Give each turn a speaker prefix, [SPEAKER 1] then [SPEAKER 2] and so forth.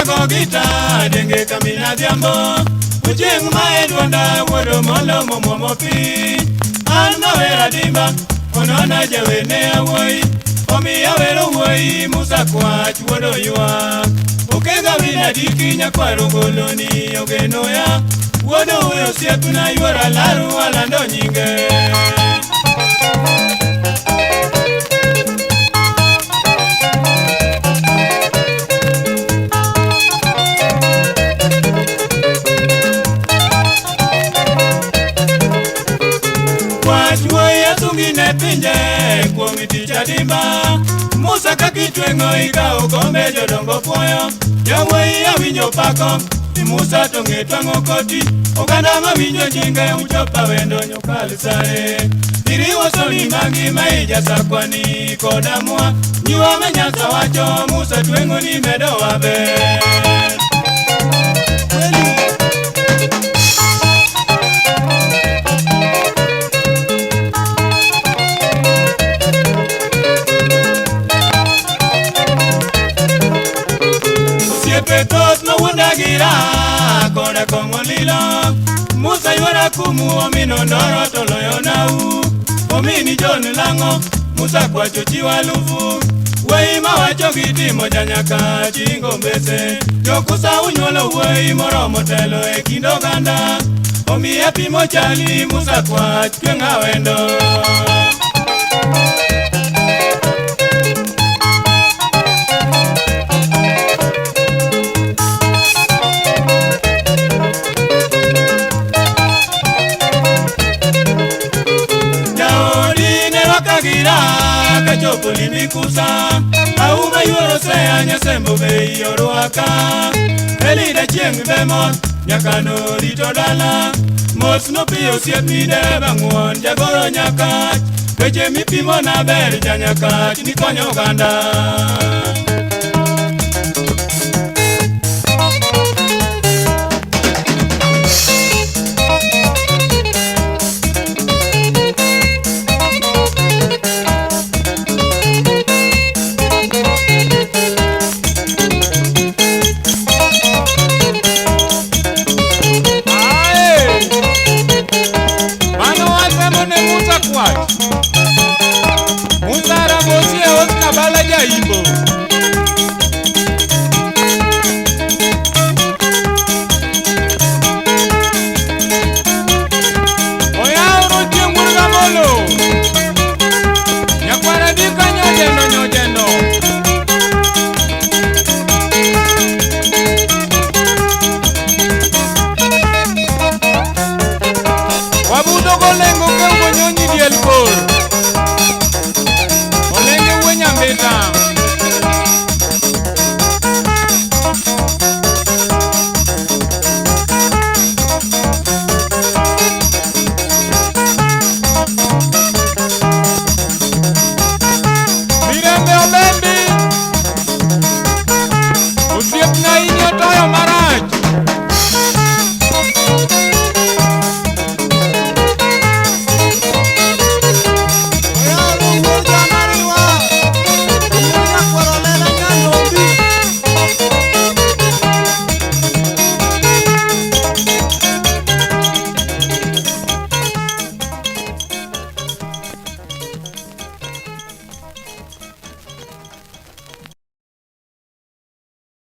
[SPEAKER 1] go gita denge kamina dhiambo Uchieng' ma e dwonda wuodo molo momwomo pi An mawera dimba onona jawene awuoyi Omiya wero wuoyi Musa Kwach wuodo ywak Okega wina diki nyakwaro goloni ogenoya Wuodo uyo osiepna yuora laru alando nyinge Kwach wuoyi asungi ne pinje kuom tich adimba Musa kakitweng'o ikawo kombe jodongo puoyo Jawuoyi awinjo pako ni Musa to ng'e twang'o koti Oganda mawinjo nyinge uchopa wendo nyokal sare Iriwo soni mangima ijasakwani koda mwa Nyiwa ma Nyanza wacho Musa tweng'o ni medo waber Osiepe thoth mawuonda gi raha koda kong'o lilo Musa ywara kumu omino ndoro to loyo nau Omini John lang'o Musa kwacho chiwa lufu Wuoyi mawacho gi timo janyaka chingo mbese Jokusa unyuolo wuoyi moromo telo e kind oganda Omiya pimo chali Musa Kwach tweng'a wendo Jaodi ne rwaka gi raha kachopo limi kusa Auma yuoro seya nyasembo be orwaka Elida chieng' be mor nyaka norito dala Mos nopiyo osiepni dereba ng'uon jagoro Nyakach Weche mipimo na ber janyakach nikonyo oganda.